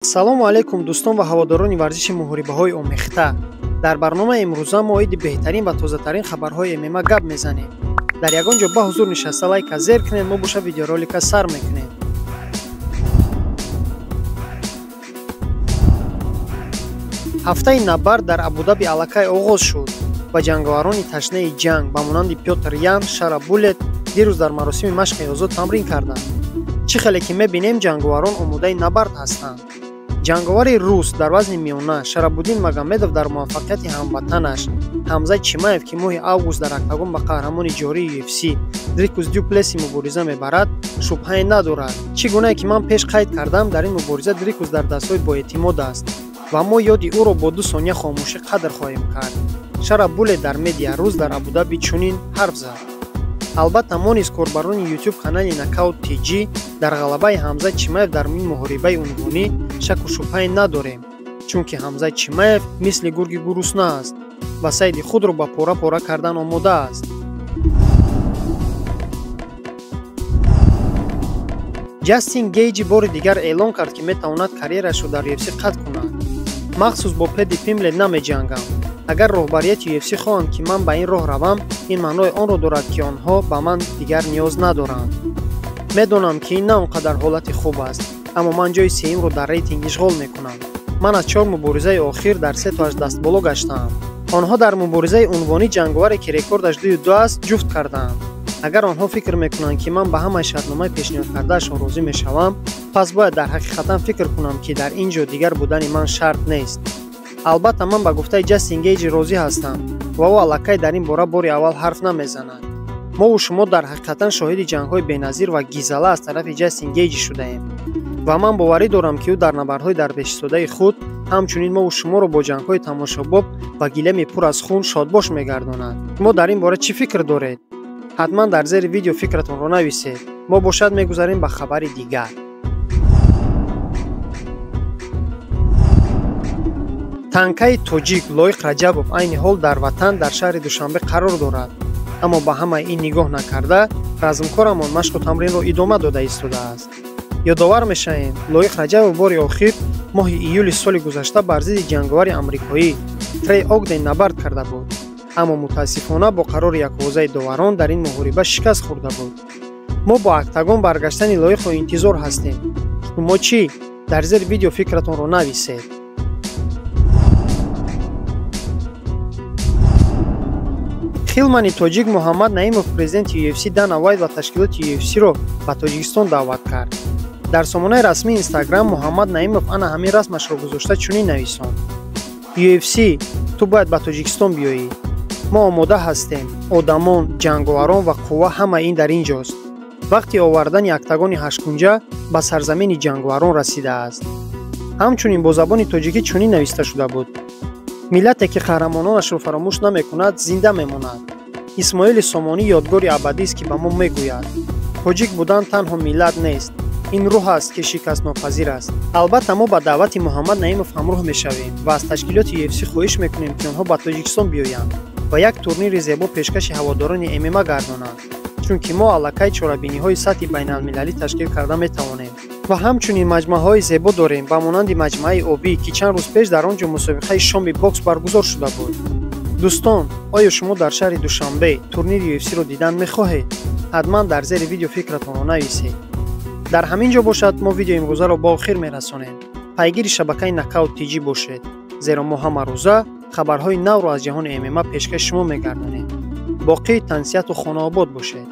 Салому алайкум дӯстон ва ҳаводорони варзиши муҳорибаҳои омехта. Дар барномаи имрӯза мо оиди беҳтарин ва тозатарин хабарҳои ММА гап мезанем. Дар ягон ҷо ба ҳузур нишаста лайка зер кунед, мо боша видеоролика сар мекунем. Ҳафтаи набард дар Абудаби аллакай оғоз шуд ва ҷанговарони ташнаи ҷанг ба монанди Пётр Ян, Шара Буллет дирӯз дар маросими машқи озод тамрин карданд. Чӣ хеле ки мебинем, ҷанговарон омодаи набард ҳастанд. Ҷанговари рус дар вазни миёна Шарабуддин Магомедов дар муваффақияти ҳамватанаш Ҳамза Чимаев, ки моҳи август дар октагон ба қаҳрамони ҷории UFC Дрикус Дюплеси мубориза мебарад, шубҳае надорад. Чӣ гунае ки ман пеш қайд кардам, дар ин мубориза Дрикус дар дастҳои боэътимод аст ва мо ёди ӯро бо 2 сония хомӯшӣ қадр хоҳем кард. Шара Буллет дар медиа рӯз дар Абудаби чунин ҳарф зад. Албатта, мо низ корбарони YouTube канали Knockout TG дар ғалабаи Ҳамза Чимаев дар ин муҳорибаи унвонӣ шаку шубҳае надорем, чунки Ҳамза Чимаев мисли гурги гурусна аст ва сайди худро ба пора-пора кардан омода аст. Ҷастин Гейҷи бори дигар эълон кард, ки метавонад карьерашро дар UFC қатъ кунад. Махсус бо Педди Пимблет намеҷангам. Агар роҳбарияти UFC хоҳанд, ки ман ба ин роҳ равам, ин маънои онро дорад, ки онҳо ба ман дигар ниёз надоранд. Медонам, ки ин на он қадар ҳолати хуб аст, аммо ман ҷои сеюмро дар рейтинг ишғол мекунам. Ман аз 4 муборизаи охир дар 3тоаш дастболо гаштаам. Онҳо дар муборизаи унвонӣ ҷанговаре, ки рекордаш 2-2 аст, ҷуфт кардаанд. Агар онҳо фикр мекунанд, ки ман ба ҳамаи шартномаи пешниҳодкардаашон розӣ мешавам, пас бояд дар ҳақиқатан фикр кунам, ки дар ин ҷо дигар будани ман шарт нест. Албатта, ман ба гуфтаи Ҷастин Гейҷи розӣ ҳастам ва ӯ аллакай дар ин бора бори аввал ҳарф намезанад. Мову шумо дар ҳақиқатан шоҳиди ҷангҳои беназир ва гизала аз тарафи Ҷастин Гейҷи шудаем ва ман боварӣ дорам, ки ӯ дар набардҳои дарпешистодаи худ ҳамчунин мову шуморо бо ҷангҳои тамошобоб ва гилеми пур аз хун шодбош мегардонад. Шумо дар ин бора чӣ фикр доред? Ҳатман дар зери видео фикратонро нависед. Мо бошад мегузарем ба хабари дигар. Танкаи тоҷик Лоиқ Раҷабов айни ҳол дар ватан дар шаҳри Душанбе қарор дорад, аммо ба ҳамаи ин нигоҳ накарда размкорамон машқу тамринро идома дода истодааст. Ёдовар мешавем, Лоиқ Раҷабов бори охир моҳи июли соли гузашта бар зидди ҷанговари амрикоӣ Трей Огден набард карда буд, аммо мутаассифона бо қарори яквозаи доварон дар ин муҳориба шикаст хӯрда буд. Мо бо октагон баргаштани Лоиқро интизор ҳастем. Шумо чӣ? Дар зери видео фикратонро нависед. Хилмани тоҷик Муҳаммад Наимов президенти UFC Дана Вайт ва ташкилоти UFC-ро ба Тоҷикистон даъват кард. Дар сомонаи расмии Instagram Муҳаммад Наимов ана ҳамин расмашро гузошта чунин нависонд: UFC, ту бояд ба Тоҷикистон биёӣ. Мо омода ҳастем. Одамон, ҷанговарон ва қувва ҳама ин дар ин ҷост. Вақти овардани октагони ҳашткунҷа ба сарзамини ҷанговарон расидааст. Ҳамчунин бо забони тоҷикӣ чунин нависта шуда буд: миллате, ки қаҳрамононашро фаромӯш намекунад, зинда мемонад. Исмоили Сомонӣ ёдгори абадист, ки ба мо мегӯяд: тоҷик будан танҳо миллат нест, ин рӯҳ аст, ки шикастнопазир аст. Албатта, мо ба даъвати Муҳаммад Наимов ҳамроҳ мешавем ва аз ташкилоти UFC хоҳиш мекунем, ки онҳо ба Тоҷикистон биёянд ва як турнири зебо пешкаши ҳаводорони ММА гардонанд, чунки мо аллакай чорабиниҳои сатҳи байналмилалӣ ташкил карда метавонем ва ҳамчунин маҷмӯаҳои зебо дорем, ба монанди маҷмӯаи обӣ, ки чанд рӯз пеш дар он ҷо мусобиқаи шоми бокс баргузор шуда буд. Дӯстон, оё шумо дар шаҳри Душанбе турнири UFC-ро дидан мехоҳед? Ҳатман дар зери видео фикратонро нависед. Дар ҳамин ҷо бошад мо видеои имрӯзаро ба охир мерасонем. Пайгири шабакаи Knockout TG бошед, зеро мо ҳамарӯза хабарҳои навро аз ҷаҳони ММА пешкаши шумо мегардонем. Боқӣ тансиҳату хонаобод бошед.